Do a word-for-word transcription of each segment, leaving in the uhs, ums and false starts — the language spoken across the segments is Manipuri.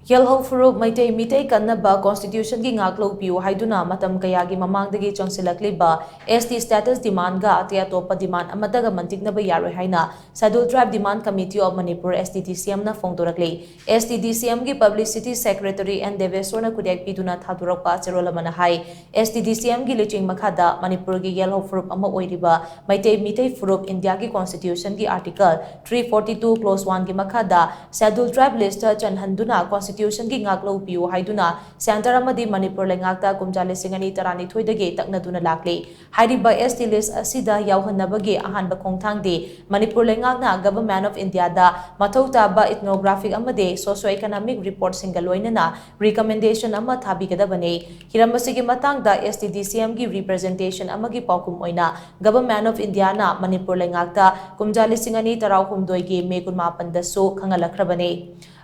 ꯌꯦꯜꯍꯧ ꯐꯨꯔꯨꯞ ꯃꯩꯇꯩ ꯃꯤꯇꯩ ꯀꯟꯅꯕ Constitutionꯒꯤ ꯉꯥꯛꯂꯧ ꯄꯤꯌꯨ ꯍꯥꯏꯗꯨꯅ ꯃꯇꯝ ꯀꯌꯥꯒꯤ ꯃꯃꯥꯡꯗꯒꯤ ꯆꯪꯁꯤꯜꯂꯛꯂꯤꯕ S T status demandꯒ ꯑꯇꯩ ꯑꯇꯣꯞꯄ demand ꯑꯃꯠꯇꯒ ꯃꯟꯇꯤꯛꯅꯕ ꯌꯥꯔꯣꯏ ꯍꯥꯏꯅ Scheduled Tribe Demand Committee of Manipur, S T D C M ꯅ ꯐꯣꯡꯗꯣꯔꯛꯂꯤ꯫ S T D C Mꯒꯤ Publicity Secretary N ꯗꯦꯕꯦꯁꯣꯔꯅ ꯈꯨꯗꯦꯛ ꯄꯤꯗꯨꯅ ꯊꯥꯗꯣꯔꯛꯄ ꯆꯦꯔꯣꯜ ꯑꯃꯅ ꯍꯥꯏ, S T D C Mꯒꯤ ꯂꯨꯆꯤꯡ ꯃꯈꯥꯗ ꯃꯅꯤꯄꯨꯔꯒꯤ ꯌꯦꯜꯍꯧ ꯐꯨꯔꯨꯞ ꯑꯃ ꯑꯣꯏꯔꯤꯕ ꯃꯩꯇꯩ ꯃꯤꯇꯩ ꯐꯨꯔꯨꯞ Indiaꯒꯤ Constitutionꯒꯤ Article three forty two clause oneꯒꯤ ꯃꯈꯥꯗ Scheduled Tribe listꯇ ꯆꯟꯍꯟꯗꯨꯅ Constitutionꯒꯤ ꯉꯥꯛꯂꯧ ꯄꯤꯌꯨ ꯍꯥꯏꯗꯨꯅ Centre ꯑꯃꯗꯤ ꯃꯅꯤꯄꯨꯔ ꯂꯩꯉꯥꯛꯇ ꯀꯨꯝꯖꯥ ꯂꯤꯁꯤꯡ ꯑꯅꯤ ꯇꯔꯥꯅꯤꯊꯣꯏꯗꯒꯤ ꯇꯛꯅꯗꯨꯅ ꯂꯥꯛꯂꯤ꯫ ꯍꯥꯏꯔꯤꯕ S T list ꯑꯁꯤꯗ ꯌꯥꯎꯍꯟꯅꯕꯒꯤ ꯑꯍꯥꯟꯕ ꯈꯣꯡꯊꯥꯡꯗꯤ ꯃꯅꯤꯄꯨꯔ ꯂꯩꯉꯥꯛꯅ Government of Indiaꯗ ꯃꯊꯧ ꯇꯥꯕ ethnographic ꯑꯃꯗꯤ socio-economic reportꯁꯤꯡꯒ ꯂꯣꯏꯅꯅ recommendation ꯑꯃ ꯊꯥꯕꯤꯒꯗꯕꯅꯤ꯫ ꯍꯤꯔꯝ ꯑꯁꯤꯒꯤ ꯃꯇꯥꯡꯗ S T D C Mꯒꯤ representation ꯑꯃꯒꯤ ꯄꯥꯎꯈꯨꯝ ꯑꯣꯏꯅ Government of Indiaꯅ ꯃꯅꯤꯄꯨꯔ ꯂꯩꯉꯥꯛꯇ ꯀꯨꯝꯖꯥ ꯂꯤꯁꯤꯡ ꯑꯅꯤ ꯇꯔꯥꯍꯨꯝꯗꯣꯏꯒꯤ ꯃꯦ ꯀꯨꯟꯃꯥꯄꯟꯗꯁꯨ ꯈꯪꯍꯜꯂꯛꯈ꯭ꯔꯕꯅꯤ꯫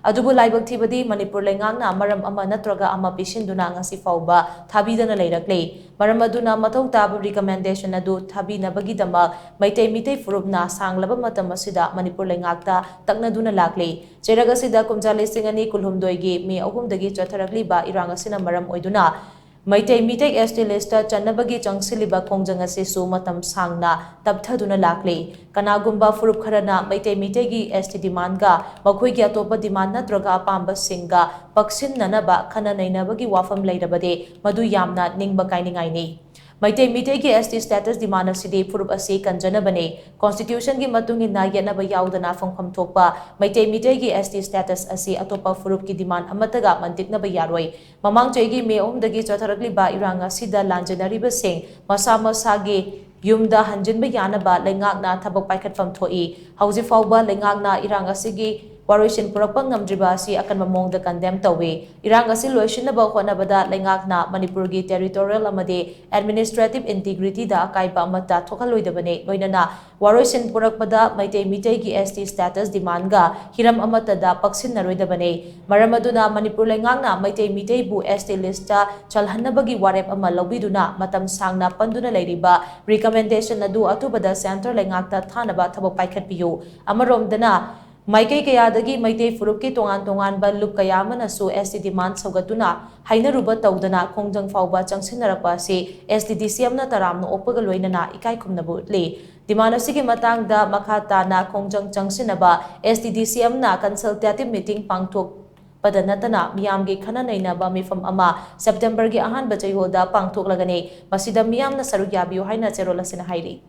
ꯑꯗꯨꯕꯨ ꯂꯥꯏꯕꯛ ꯊꯤꯕꯗꯤ ꯃꯅꯤꯄꯨꯔ ꯂꯩꯉꯥꯛꯅ ꯃꯔꯝ ꯑꯃ ꯅꯠꯇ꯭ꯔꯒ ꯑꯃ ꯄꯤꯁꯤꯟꯗꯨꯅ ꯉꯁꯤ ꯐꯥꯎꯕ ꯊꯥꯕꯤꯗꯅ ꯂꯩꯔꯛꯂꯤ꯫ ꯃꯔꯝ ꯑꯗꯨꯅ ꯃꯊꯧ ꯇꯥꯕ recommendation ꯑꯗꯨ ꯊꯥꯕꯤꯅꯕꯒꯤꯗꯃꯛ ꯃꯩꯇꯩ ꯃꯤꯇꯩ ꯐꯨꯔꯨꯞꯅ ꯁꯥꯡꯂꯕ ꯃꯇꯝ ꯑꯁꯤꯗ ꯃꯅꯤꯄꯨꯔ ꯂꯩꯉꯥꯛꯇ ꯇꯛꯅꯗꯨꯅ ꯂꯥꯛꯂꯤ꯫ ꯆꯩꯔꯛ ꯑꯁꯤꯗ ꯀꯨꯝꯖꯥ ꯂꯤꯁꯤꯡ ꯑꯅꯤ ꯀꯨꯟꯍꯨꯝꯗꯣꯏꯒꯤ ꯃꯦ ꯑꯍꯨꯝꯗꯒꯤ ꯆꯠꯊꯔꯛꯂꯤꯕ ꯏꯔꯥꯡ ꯑꯁꯤꯅ ꯃꯔꯝ ꯑꯣꯏꯗꯨꯅ ꯃꯩꯇꯩ ꯃꯤꯇꯩ S T listꯇ ꯆꯟꯅꯕꯒꯤ ꯆꯪꯁꯤꯜꯂꯤꯕ ꯈꯣꯡꯖꯪ ꯑꯁꯤꯁꯨ ꯃꯇꯝ ꯁꯥꯡꯅ ꯇꯞꯊꯗꯨꯅ ꯂꯥꯛꯂꯤ꯫ ꯀꯅꯥꯒꯨꯝꯕ ꯐꯨꯔꯨꯞ ꯈꯔꯅ ꯃꯩꯇꯩ ꯃꯤꯇꯩꯒꯤ S T demandꯒ ꯃꯈꯣꯏꯒꯤ ꯑꯇꯣꯞꯄ demand ꯅꯠꯇ꯭ꯔꯒ ꯑꯄꯥꯝꯕꯁꯤꯡꯒ ꯄꯛꯁꯤꯟꯅꯅꯕ ꯈꯟꯅ ꯅꯩꯅꯕꯒꯤ ꯋꯥꯐꯝ ꯂꯩꯔꯕꯗꯤ ꯃꯗꯨ ꯌꯥꯝꯅ ꯅꯤꯡꯕ ꯀꯥꯏꯅꯤꯡꯉꯥꯏꯅꯤ꯫ Meitei ꯃꯤꯇꯩꯒꯤ S T status demand ꯑꯁꯤꯗꯤ ꯐꯨꯔꯨꯞ ꯑꯁꯤ ꯀꯟꯖꯅꯕꯅꯤ꯫ Constitutionꯒꯤ ꯃꯇꯨꯡ ꯏꯟꯅ ꯌꯦꯠꯅꯕ ꯌꯥꯎꯗꯅ ꯐꯪꯐꯝ ꯊꯣꯛꯄ ꯃꯩꯇꯩ ꯃꯤꯇꯩꯒꯤ S T status ꯑꯁꯤ ꯑꯇꯣꯞꯄ ꯐꯨꯔꯨꯞꯀꯤ demand ꯑꯃꯠꯇꯒ ꯃꯟꯇꯤꯛꯅꯕ ꯌꯥꯔꯣꯏ꯫ ꯃꯃꯥꯡ ꯆꯍꯤꯒꯤ ꯃꯦ ꯑꯍꯨꯝꯗꯒꯤ ꯆꯠꯊꯔꯛꯂꯤꯕ ꯏꯔꯥꯡ ꯑꯁꯤꯗ ꯂꯥꯟꯖꯦꯟꯅꯔꯤꯕꯁꯤꯡ ꯃꯁꯥ ꯃꯁꯥꯒꯤ ꯌꯨꯝꯗ ꯍꯟꯖꯤꯟꯕ ꯌꯥꯅꯕ ꯂꯩꯉꯥꯛꯅ ꯊꯕꯛ ꯄꯥꯏꯈꯠꯐꯝ ꯊꯣꯛꯏ꯫ ꯍꯧꯖꯤꯛ ꯐꯥꯎꯕ ꯂꯩꯉꯥꯛꯅ ꯏꯔꯥꯡ ꯑꯁꯤꯒꯤ ꯋꯥꯔꯣꯏꯁꯤꯟ ꯄꯨꯔꯛꯄ ꯉꯝꯗ꯭ꯔꯤꯕ ꯑꯁꯤ ꯑꯀꯟꯕ ꯃꯑꯣꯡꯗ condemn ꯇꯧꯏ꯫ ꯏꯔꯥꯡ ꯑꯁꯤ ꯂꯣꯏꯁꯤꯟꯅꯕ ꯍꯣꯠꯅꯕꯗ ꯂꯩꯉꯥꯛꯅ ꯃꯅꯤꯄꯨꯔꯒꯤ territorial ꯑꯃꯗꯤ administrative integrityꯗ ꯑꯀꯥꯏꯕ ꯑꯃꯠꯇ ꯊꯣꯛꯍꯜꯂꯣꯏꯗꯕꯅꯤ꯫ ꯂꯣꯏꯅꯅ ꯋꯥꯔꯣꯏꯁꯤꯟ ꯄꯨꯔꯛꯄꯗ ꯃꯩꯇꯩ ꯃꯤꯇꯩꯒꯤ S T status demandꯒ ꯍꯤꯔꯝ ꯑꯃꯠꯇꯗ ꯄꯛꯁꯤꯟꯅꯔꯣꯏꯗꯕꯅꯤ꯫ ꯃꯔꯝ ꯑꯗꯨꯅ ꯃꯅꯤꯄꯨꯔ ꯂꯩꯉꯥꯛꯅ ꯃꯩꯇꯩ ꯃꯤꯇꯩꯕꯨ S T listꯇ ꯆꯜꯍꯟꯅꯕꯒꯤ ꯋꯥꯔꯦꯞ ꯑꯃ ꯂꯧꯕꯤꯗꯨꯅ ꯃꯇꯝ ꯁꯥꯡꯅ ꯄꯟꯗꯨꯅ ꯂꯩꯔꯤꯕ recommendation ꯑꯗꯨ ꯑꯊꯨꯕꯗ centre ꯂꯩꯉꯥꯛꯇ ꯊꯥꯅꯕ ꯊꯕꯛ ꯄꯥꯏꯈꯠꯄꯤꯌꯨ꯫ ꯑꯃꯔꯣꯝꯗꯅ ꯃꯥꯏꯀꯩ ꯀꯌꯥꯗꯒꯤ ꯃꯩꯇꯩ ꯐꯨꯔꯨꯞꯀꯤ ꯇꯣꯉꯥꯟ ꯇꯣꯉꯥꯟꯕ ꯂꯨꯞ ꯀꯌꯥ ꯑꯃꯅꯁꯨ S T demand ꯁꯧꯒꯠꯇꯨꯅ ꯍꯥꯏꯅꯔꯨꯕ ꯇꯧꯗꯅ ꯈꯣꯡꯖꯪ ꯐꯥꯎꯕ ꯆꯪꯁꯤꯟꯅꯔꯛꯄ ꯑꯁꯤ S T D C Mꯅ ꯇꯔꯥꯝꯅ ꯑꯣꯛꯄꯒ ꯂꯣꯏꯅꯅ ꯏꯀꯥꯏ ꯈꯨꯝꯅꯕ ꯎꯠꯂꯤ꯫ Demand ꯑꯁꯤꯒꯤ ꯃꯇꯥꯡꯗ ꯃꯈꯥ ꯇꯥꯅ ꯈꯣꯡꯖꯪ ꯆꯪꯁꯤꯟꯅꯕ S T D C Mꯅ consultative meeting ꯄꯥꯡꯊꯣꯛꯄꯗ ꯅꯠꯇꯅ ꯃꯤꯌꯥꯝꯒꯤ ꯈꯟꯅ ꯅꯩꯅꯕ ꯃꯤꯐꯝ ꯑꯃ Septemberꯒꯤ ꯑꯍꯥꯟꯕ ꯆꯌꯣꯜꯗ ꯄꯥꯡꯊꯣꯛꯂꯒꯅꯤ꯫ ꯃꯁꯤꯗ ꯃꯤꯌꯥꯝꯅ ꯁꯔꯨꯛ ꯌꯥꯕꯤꯌꯨ ꯍꯥꯏꯅ ꯆꯦꯔꯣꯜ ꯑꯁꯤꯅ ꯍꯥꯏꯔꯤ꯫